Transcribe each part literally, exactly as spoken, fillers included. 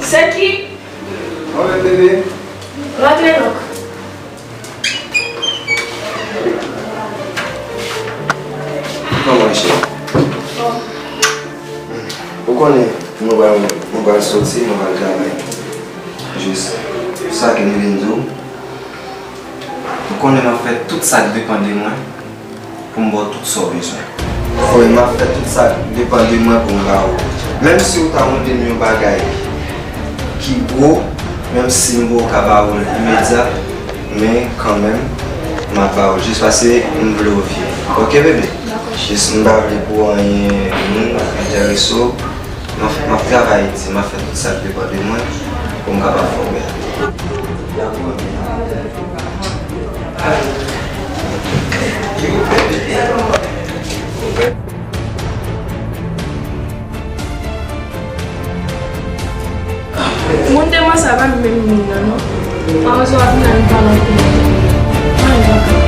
Seki! Mwen menm, bebe. Rantre non. Kòman w ye? Ou konnen, mwen pral, mwen pral soti, mwen pral travay. Jis sa ke m vin di w. Ou konnen m ap fè tout sa k depann de mwen pou m ba w tout sa w bezwen. Wi, m ap fè tout sa k depann de mwen pou m ba w. Menm si w ta mande m yon bagay ki gwo, menm si m poko ka ba w l imedya, men kanmenm, m ap ba w l jis paske m vle w viv. Oke, bebe? Jis m pa vle pou anyen moun enterese w. M ap, m ap travay di, m ap fè tout sa k depann de mwen pou m kapab fè w bèl. Moun demen sa pa menm moun nan non. Paske w ap nan pale anpil. Anyen papa.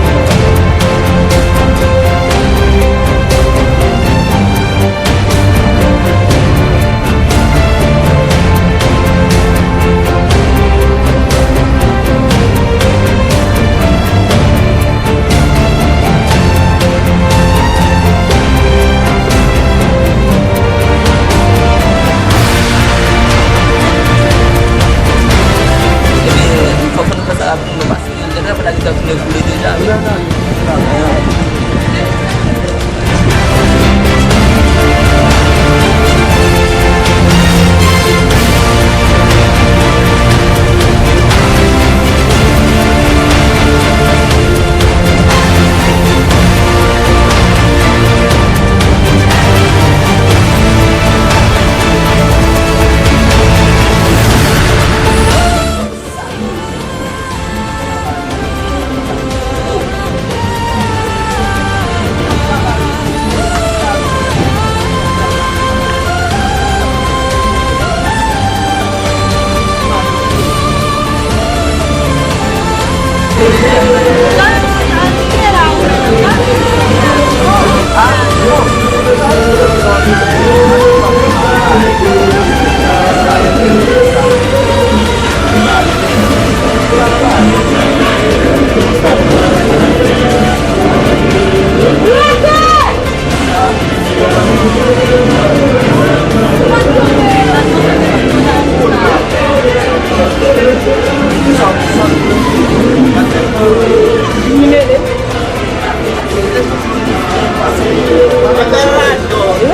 Ebyen, fòk nou fè sa rapid, nou pase. Lè travay la gentan fin boule deja, wi.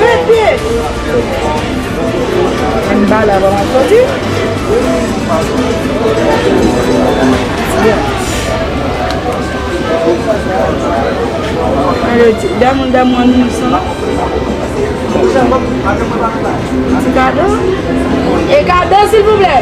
Rete! Ann ba la pa soti. Alò, ti, damou, damou an nou san. Ti kado? E kado, silvouplè?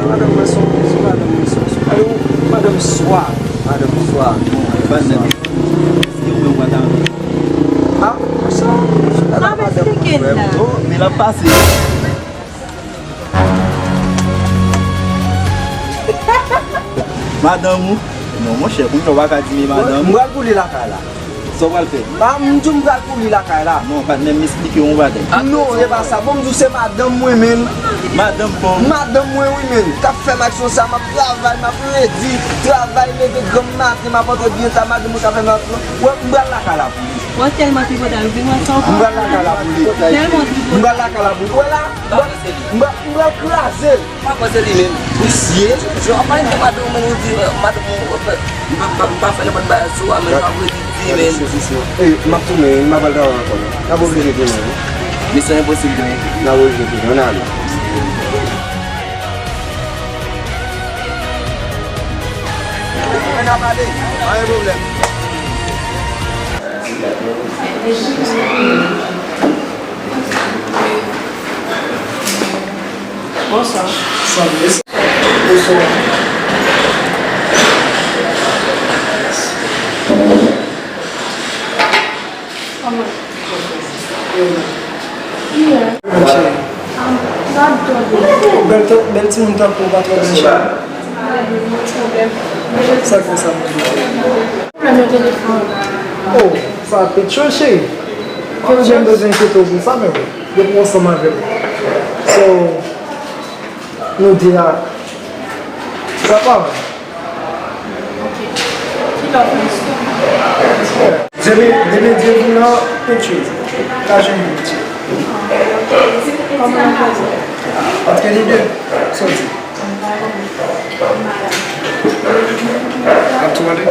Madanm mwen se yon, se madanm mwen se yon, se yon, madanm swa. Madanm swa. Ban nan. Èske ou menm ou pa ta anvi? Ah, sa, sa, madanm mwen, frè m. Oh, men l ap pase. Madanm ou? Non, monchè, kounye a w pa ka di men madanm ou. M pral pou li lakay la. Sa w pral fè? Ah, m di w m pral pou li lakay la. Non, patnè, m esplike w yon bagay. Non, se pa sa. Bon, m di w se madanm mwen menm. Madanm pa w? Madanm mwen, wi, menm. K ap fè m aksyon sa, m ap travay, m ap redi, travay, leve granm maten, m ap antre byen ta, madanm mwen k ap fè m aksyon. Wè, m pral lakay la pou li. Ou tèlman tripotay, ou vin wè sa w fè. M pral lakay la pou li. Tèlman tripotay. M pral lakay la pou li. Wè la? M pral, m pral, m pral kraze l. Pa panse li menm. Mesye, jan w ap pale de madanm ou, ou di, eh, madanm ou, eh, m pa, m pa, m pa fè nenpòt bagay sou a, men pa vre di, di, men. Ey, m ap tounen, m pa pral travay ankò non. N ap oblije tounen wi. Misyon enposib wi. N ap oblije tounen, ann ale. Ann ap ale, pa gen pwoblèm. Bonswa. Bonswa. Kòman? Byen. Monchè. Bèl tan, bèl timoun tankou w pa twò bèl cheri. Sa k fè sa, mwen? Pwoblèm nan telefòn. Oh, sa Petyo cheri. Petyo, m bezwen enkyete w pou sa, men depi w ansanm avè m. So, nou de a. Sa pa mal. Ok. Kilè w fè sa? Demen, demen Dye vle, Petyo ka jwenn Petyo. Kòman w fè sa? Antre nou de, sa w di? Ap tou mande?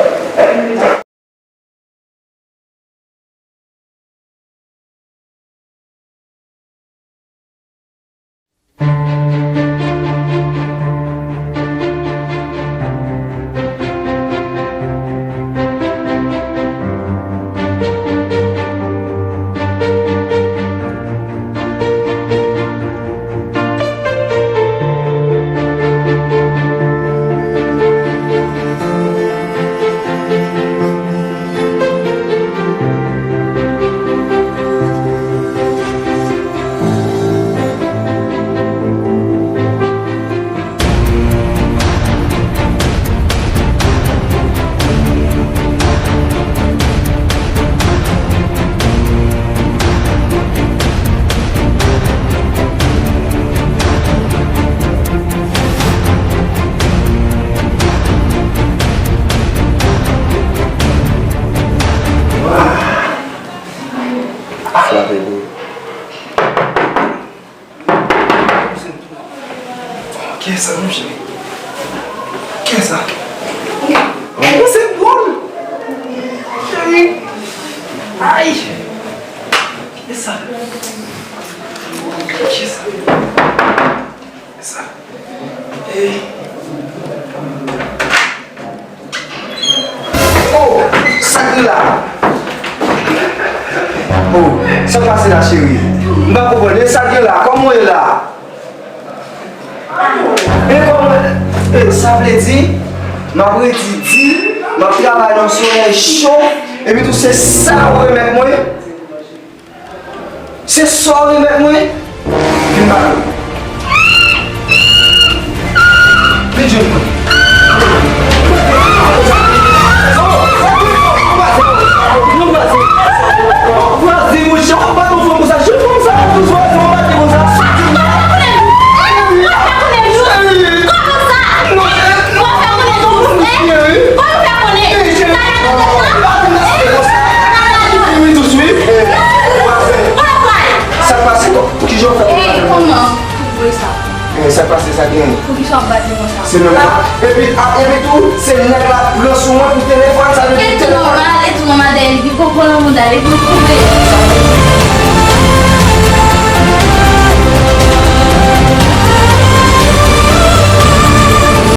Frape pou. Kiyès sa, menm cheri? Kiyès sa? Oh, se dwòl! Cheri! Ay! Kiyès sa? Kiyès sa? Kiyès sa? Ey! Oh, sa k gen la? Oh, sa k pase la, cheri? M pa konprann. E sa k gen la? Kòman w ye la? E kòman, e, sa vle di, m ap redi di, m ap travay nan yon solèy cho, epi tou se sa ou remèt mwen? Se sa w remèt mwen? Vin ba mwen. Vin jwenn mwen. Sa k pase? Kijan w fè konn sa? Ey, kòman? Pou sa. Ey, sa k pase, sa gen? Poukisa w ap bat li konsa? Se nòmal. Epi, a, epi tou, se nèg la pran sou mwen pou telefòn, sa vle di telefòn. E tou nòmal, e tou nòmal, dèyè li pi poko nan mond la, li pi poko.